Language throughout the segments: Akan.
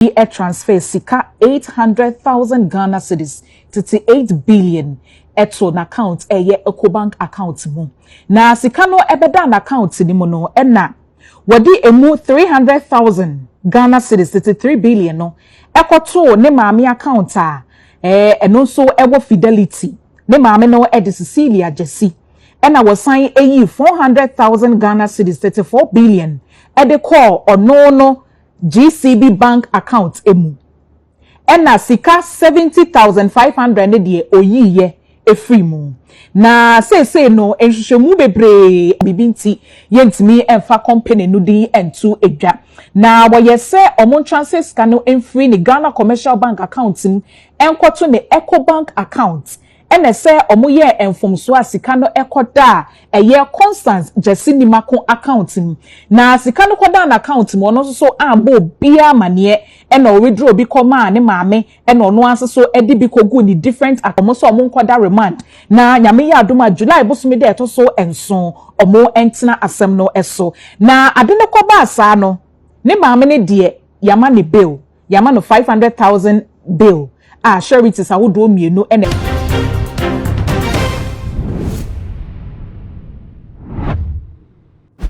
Transfer sika 800,000 Ghana cedis, 38 billion, ɛto n'account, ɛyɛ Ecobank account mu. Na sika no ɛbɛda n'account no mu no, ɛna wɔde emu 300,000 Ghana cedis, 33 billion no, ɛkɔtoo ne maame account a ɛno nso ɛwɔ Fidelity. Ne maame no ɛde Cecilia Gyasi. Ɛna wɔsan ɛyi 400,000 Ghana cedis, 34 billion, ɛde kɔɔ ɔno no GCB Bank account emu. Ɛna sika 70,500 ne deɛ, oyiiɛ efiri mu. Na seesei no, nhwehwɛmu bebree bibi nti yɛntumi mfa company no din nto edwa. Na wɔyɛ sɛ ɔmo transfer sika no mfiri ne Ghana Commercial Bank account mu nkɔto ne Ecobank account. Ɛna sɛ ɔmo yɛ mfomsoɔ a, sika no ɛkɔda a ɛyɛ Constance Gyasi Nimako account mu. Na sika no kɔda n'account mu, ɔno nso so ambɔ obiara amaneɛ. Ɛna ɔwithdraw bi kɔmaa ne maame, ɛna ɔno nso so ɛde bi kɔgu ne different. Ɔmo nso ɔmo nkɔda remand. Na Nyame yɛ adom a, July bosome dɛ ɛtɔ so 7, ɔmo ntena asɛm no ɛso. Na ade no kɔbaa saa no, ne maame no deɛ, yama ne bail, yama no 500,000 bail a sureties ahodoɔ mmienu ɛna.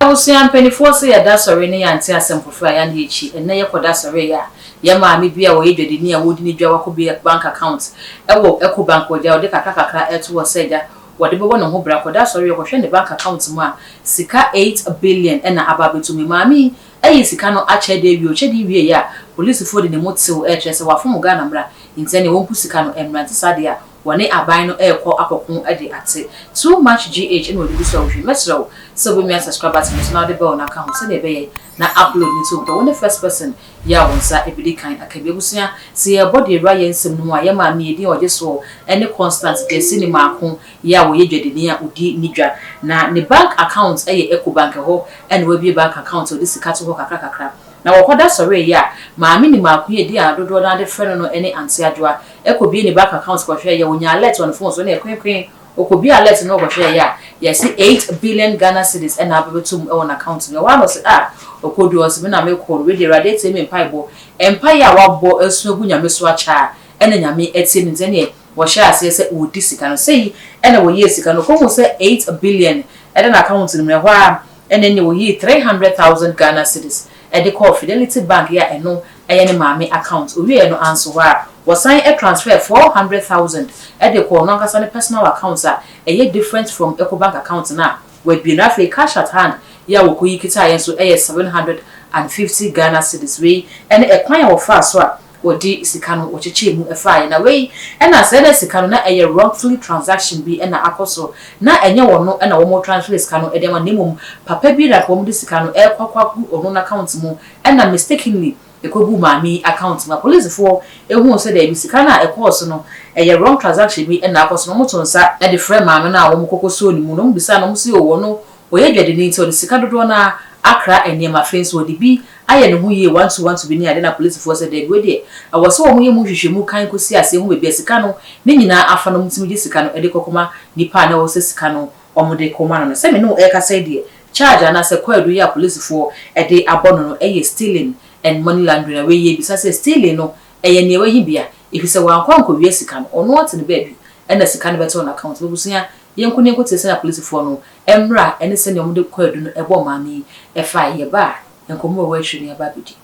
Abusua, mpanimfoɔ sɛ yɛda sɔre ne yɛante asɛm foforɔ a yɛane akyi. Ɛnnɛ yɛkɔda sɔre yɛ a, yɛ maame bi a wɔyɛ dwadini a wɔdi ne dwa, wakɔ bi bank account ɛwɔ Ecobank, wɔgya wɔde kakra kakra ɛto hɔ sɛ agya wɔde bɛbɔ ne ho bra. Kɔda sɔre, yɛkɔhwɛ ne bank account mu a, sika 8 billion ɛna aba abɛto mu. Maame yi ɛyi sika no akyɛ de awie, ɔkyɛ de wie yɛ a, polisifoɔ de ne mu tew ɛkyerɛ sɛ wafom Ghana mmra, nti ɛne wɔn mpu sika no mmra. Nti saa deɛ a, wɔne aban no ɛrekɔ akɔko de ate. Too Much GH ɛna wɔde gu so a wohwɛ. Mɛsrɛ wo sɛ wobɛmia subscribe button no so na wode bell no aka ho, sɛdeɛ ɛbɛyɛ na upload ne to wopɛ, wo ne first person yɛ a wo nsa ɛbɛdi kan aka bi. Abusua, sɛ yɛbɔ de awura yɛn nsɛm no mu a, yɛ maame yɛdin a ɔgye soɔ ɛne Constance Gyasi ne maako yɛ a wɔyɛ dwadini a ɔdi ne dwa, na ne bank account ɛyɛ Ecobank. Hɔ ɛna wabie bank account a ɔde sika to hɔ kakra kakra. Na wɔkɔda sɔre yi a, maame ne maako yɛ di a dodoɔ no ade frɛ no ne Ante Adwoa, ɛkɔbie ne bank account kɔhwɛ yɛ, wɔnya alert wɔ ne phone so ne ɛkwenkwen. Ɔkɔbie alert no, ɔkɔhwɛ yɛ a, yɛsi 8 billion Ghana cedis ɛna abɛbɛto mu ɛwɔ n'account mu. Ɛwɔ ano sɛ a ɔkɔdu ɔsɛ mi na mekɔ no wei deɛ, Awurade etie mi mpaebɔ, mpaeɛ a wabɔ asu agu Nyame so akyɛ a, ɛna Nyame etie ne. Nti ɛneɛ wɔhyɛ aseɛ sɛ wɔdi sika no sɛyi, ɛna wɔyie sika no kɔhu sɛ 8 billion ɛda n'account no mu. Ɛhɔ a ɛna ne wɔyii 300,000 Ghana cedis ɛde kɔɔ Fidelity Bank yɛ a ɛno ɛyɛ ne maame account. Owie no anso hɔ a, wɔsan transfer 400,000 ɛde kɔɔ no ankasa ne personal account a ɛyɛ different from Ecobank account na wabie no. Afei cash at hand yɛ a wɔkɔyi kita yɛn nso ɛyɛ 750 Ghana cedis. Wei ɛne ɛkwan a wɔfaa so a wɔde sika no wɔkyekyɛ mu ɛfaeɛ. Na wei ɛna sɛ ɛna sika no na ɛyɛ wrongfully transaction bi ɛna akɔ so, na ɛnyɛ wɔn no ɛna wɔn transfer sika no ɛde ama, na mmom papa bi na wɔn de sika no ɛrekɔ akɔ agu ɔno n'account mu, ɛna mistakenly ɛkɔgu maame account mu. Apolisifoɔ ehu sɛ dɛbi, sika no a ɛkɔɔ so no ɛyɛ wrong transaction bi ɛna akɔ so no. Wɔn to nsa ɛde frɛ maame no a wɔn kɔkɔ so ne mu na wɔn bisa no, wɔn si wɔ no ɔyɛ dwadini, nti ɔde sika dodoɔ no akra nneɛma. Afei nso ɔde bi ayɛ ne ho yie, one two one two bi ne ade. Na polisifoɔ sɛ dɛbi, wei deɛ ɛwɔ sɛ wɔn yɛ mu nhwehwɛmu kan kɔsi ase ho baabi a sika no ne nyinaa afa no, wɔn tumi gye sika no ɛde kɔkɔma nipa a na ɛwɔ sɛ sika no wɔn de kɔma no. Sɛ me ne wo ɛrekasa yi deɛ, charge anaasɛ kwaadu yi a polisifoɔ ɛde abɔ no ɛyɛ stealing and money laundering. Na wei yɛ bisa sɛ stealing no ɛyɛ nea wahi bia, ɛfiri sɛ wankɔ ankɔwia sika no, ɔno ate ne baabi ɛna sika no bɛtɔ n'account. Bɛbusua, yɛnko ne yɛnko tie sɛ na polisifoɔ no mmra ɛne sɛnea wɔde kwaadu no ɛbɔ maame yi ɛfa. Yɛba a, nkɔmmɔ a ɛwɔ akyire no yɛba abɛdi.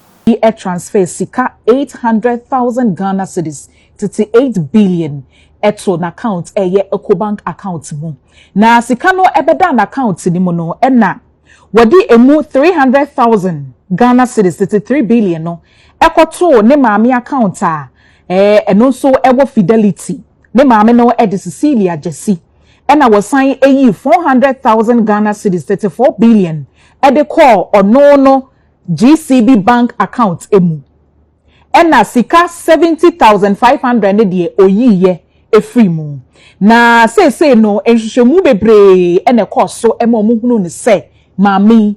Transfer sika 800,000 Ghana cedis, 38 billion, ɛto n'account, ɛyɛ Ecobank account mu. Na sika no ɛbɛda n'account no mu no, ɛna wɔde emu 300,000 Ghana cedis, 33 billion no, ɛkɔtoo ne maame account a ɛno nso ɛwɔ Fidelity. Ne maame no ɛde Cecilia Gyasi. Ɛna wɔsan ɛyi 400,000 Ghana cedis, 34 billion, ɛde kɔɔ ɔno no GCB Bank account emu. Ɛna sika 70,500 ne deɛ, oyiiɛ efiri mu. Na seesei no, nhwehwɛmu bebree ɛna ɛkɔɔ so ɛma wɔn hunu ne sɛ maame yi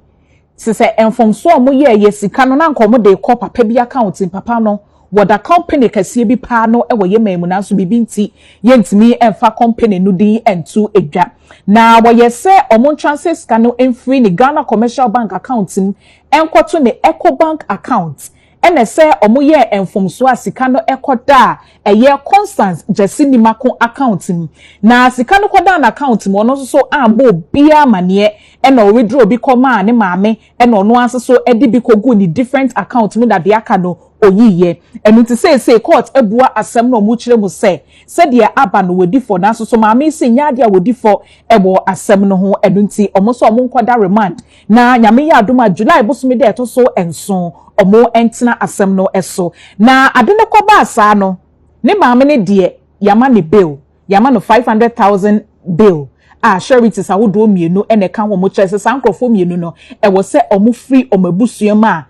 sɛ mfomso a wɔyɛɛ yɛ, sika no na nka wɔn de kɔ papa bi account. Papa no wɔda company kɛseɛ bi paa no wɔ yɛn mu, nanso biribi nti yɛntumi mfa company no din nto edwa. Na wɔyɛ sɛ wɔn transfer sika no mfiri ne Ghana Commercial Bank account mu nkɔto ne Ecobank account. Ɛna sɛ wɔyɛɛ mfomsoɔ a sika no kɔdaa ɛyɛ Constance Gyasi Nimako account mu. Na sika no kɔdaa n'account mu, ɔno nso so ammɔ obiara amaneɛ, ɛna ɔwithdraw bi kɔmaa ne maame, ɛna ɔno ara nso so de bi kɔguu ne different account mu na deɛ aka no oyiiɛ. Ɛno nti seesei court abua asɛm no a wɔkyerɛ mu sɛ sɛdeɛ aba no wɔdi fɔ, nanso so maame yi si nyɛ adeɛ a wɔdi fɔ wɔ asɛm no ho. Ɛno nti wɔn nso wɔn nkɔda remand na Nyame yɛ adom a, July bosome da ɛtɔ so 7 wɔn ntena asɛm no so. Na ade no kɔbaa saa no, ne maame no deɛ, yɛama ne bail, yɛama no 500,000 bail a sureties ahodoɔ mmienu na ɛka ho. Wɔn kyerɛ sɛ saa nkurɔfoɔ mmienu no, ɛwɔ sɛ wɔn firi wɔn abusua mu a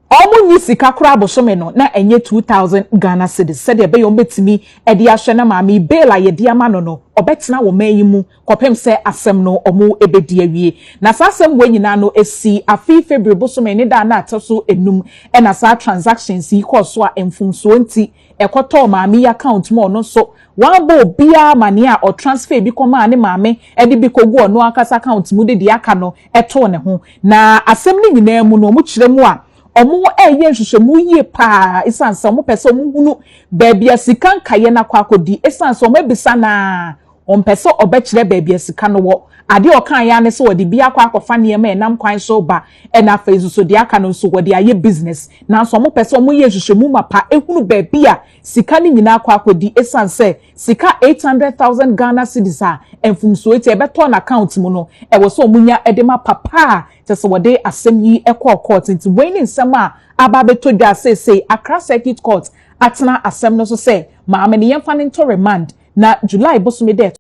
wɔn nyi sika koraa abosome no na ɛnyɛ 2,000 Ghana cedis, sɛdeɛ ɛbɛyɛ wɔn bɛtumi de ahwɛ na maame bail a yɛde ama no, ɔbɛtena wɔn man yi mu kɔpem sɛ asɛm no wɔn bɛdi awie. Na saa asɛm wɔ nyinaa no esi afi February bosome ne da na atɔ so 5, ɛna saa transactions yi kɔɔ so a mfomsoɔ nti ɛkɔtɔɔ maame yi account mu. Ɔno nso wabɔ obiara amaneɛ a ɔtransfer bi kɔmaa ne maame, ɛde bi kɔgu ɔno ankasa account mu, de deɛ aka no ɛtoo ne ho. Na asɛm no nyinaa mu no, wɔn kyerɛ mu a wɔn ɛreyɛ nhwehwɛmu yie paa, esan sɛ wɔn pɛ sɛ wɔn hunu beebi a sika nkaeɛ no akɔ akɔdi, esan sɛ wɔn abisa naa wɔn pɛ sɛ ɔbɛkyerɛ beebi a sika no wɔ. Adeɛ a ɔka ya ne sɛ wɔde bi akɔ akɔfa nneɛma ɛnam kwan so ba, ɛna afei nso so deɛ aka no nso wɔde ayɛ business. Nanso wɔn pɛ sɛ wɔn yɛ nhwehwɛmu mapa ehunu beebi a sika no nyinaa akɔ akɔdi, esan sɛ sika 800,000 Ghana cedis a mfomsoɔ ti ɛbɛtɔ n'account mu no, ɛwɔ sɛ wɔn nya ɛde ma papa a kyɛ sɛ wɔde asɛm yi kɔɔ court. Nti wei ne nsɛm a aba abɛtɔ dwa seesei. Accra Circuit Court atena asɛm no so sɛ maame ne yɛmfa ne nto remand na July bosome dɛ.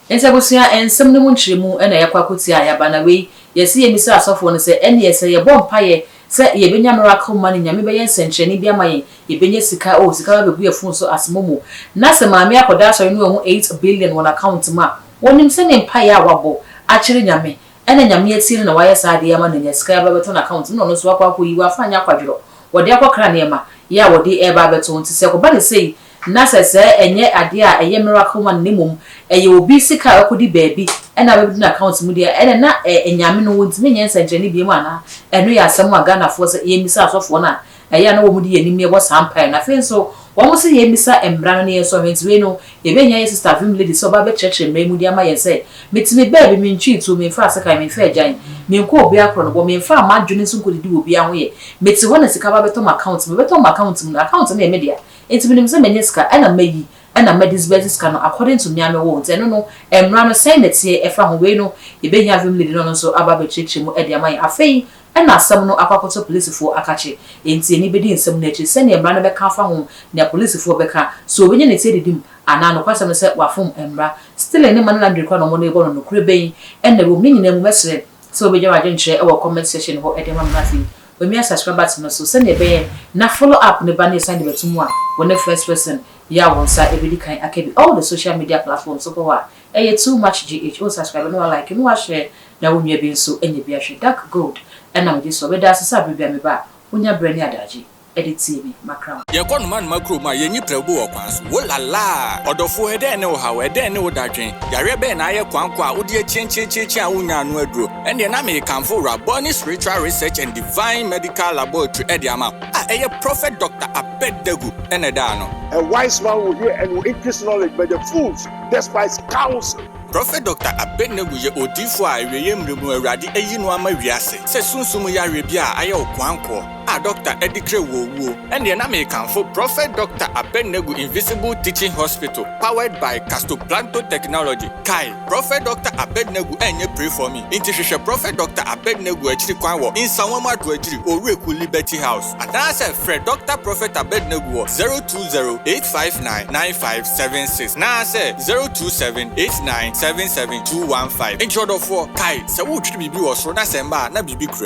Nti abusua, nsɛm no mu nkyerɛmu na yɛkɔ akɔtie a yɛaba. Na wei yɛsi yɛmisa asɔfoɔ no sɛ ɛneɛ sɛ yɛbɔ mpayɛ sɛ yɛbɛnya miracle money, Nyame bɛyɛ nsɛnkyerɛnne bi ama yɛn, yɛbɛnya sika o, sika bɛbɛgu yɛ phone so asɛmɔ mu, na sɛ maame akɔda asɔre no ɛho 8 billion wɔ n'account mu a, wɔnim sɛ ne mpayɛ a wabɔ akyerɛ Nyame ɛna Nyame atie no na wayɛ saa adeɛ ama no nya sika bɛbɛtɔ n'account mu, na ɔno nso akɔ akɔyi wafa nyɛ akwadworɔ wɔde akɔkra nneɛma yɛ a wɔde ɛreba abɛto. Nti sɛ kɔba ne sei na sɛ ɛnyɛ adeɛ a ɛyɛ miracle money, ne mmom ɛyɛ obi sika a ɛkɔdi baabi ɛna abɛdi n'account mu deɛ, ɛna na ɛnyame no wɔntumi nyɛ nsɛnkyerɛnne bi mu anaa? Ɛno yɛ asɛm a Ghanafoɔ sɛ yɛmmisa asɔfoɔ no a ɛyɛ a na wɔn de yɛn anim yɛbɔ saa mpaeɛ no. Afei nso wɔn sɛ yɛmmisa mmara no ne yɛn nso ɔhwɛ. Nti wei no yɛbɛnya yɛ sister Vim Lady sɛ ɔba bɛkyerɛkyerɛ mmara mu de ama yɛn sɛ metumi baabi mentwi tuo, memfa asekan, memfa agyan, menkɔ obi akorɔ no bɔ, memfa ama adwene nso nkɔdidi wɔ obi ho. Yɛ mete hɔ na sika ba bɛtɔ m account mu, bɛtɔ m account mu no, account no yɛ me dea, nti menim sɛ manya sika ɛna mayi ɛna mɛdisburse sika no according to mmea mewɔ. Nti ɛno no mmara no sɛn na teɛ ɛfa ho? Wei no yɛbɛnya Vim Lady no nso aba abɛkyerɛkyerɛ mu ɛde ama yɛn. Afei ɛna asɛm no akɔ akɔtɔ polisifoɔ akakye, nti ani bɛdi nsɛm no akyi sɛnea mmara no bɛka afa ho, nea polisifoɔ bɛka so, obɛnya ne ti adidi mu anaa nokwasɛm no sɛ wafom mmara still ne money laundering kora na ɔmo no bɔ no nokorɛ bɛyi ɛna ɛwɔ mu. Ne nyinaa mu, mɛsrɛ sɛ wobɛgya w'adwenkyerɛ ɛwɔ comment section hɔ ɛde ma me. Afei wɔmia subscribe button no so sɛnea ɛbɛyɛ na follow up ne ba ne ɛsan de bɛto mu a, wɔne first person yɛ a wɔn nsa ɛbɛdi kan aka bi. All the social media platforms so kɔ hɔ a, ɛyɛ Too Much GH o. Subscribe na wa like na wa share na wo nua bi nso anya bi ahwɛ. Dark Gold ɛna megye so ɔbɛda ase sɛ abere bi a meba a wonya berɛ ne adagye ɛde tie me makra. Yɛkɔ noma noma kurom a yɛnyi prɛbo wɔ kwan so wo lala. Ɔdɔfoɔ, ɛdɛn ne wo haw? Ɛdɛn ne wo dadwen? Yareɛ bɛn na ayɛ kwan kɔ a wode akyiankyiankyiankyian a wonya ano aduro? Ɛnneɛ na merekamfo Raboni Spiritual Research and Divine Medical Laboratory ɛde ama wo a ɛyɛ Prophet Dr Abednego ɛna ɛdaa no. A wise man will hear and will increase knowledge, but the fools despise counsel. Prophet Dr Abednego yɛ odiifo a awieeɛ mmerɛ mu Awurade ayi no ama wiase sɛ sunsum yareɛ bi a ayɛ wo kwankoɔ a dɔkta ɛde krɛ wɔ owuo, ɛnneɛ na merekamfo Prophet Dr Abednego Invisible Teaching Hospital powered by Castoplanto Technology. Kai, Prophet Dr Abednego ɛnyɛ pray for me. Nti hwehwɛ Prophet Dr Abednego akyiri kwan wɔ Nsawam Adoagyiri, Owureku Liberty House, anaasɛ frɛ Dr Prophet Abednego wɔ 020 859 9576 na sɛ 027 89 77215. Nti ɔdɔfoɔ, kae sɛ wotwiri biribi wɔ soro na sɛ mba a na biribi kura mu.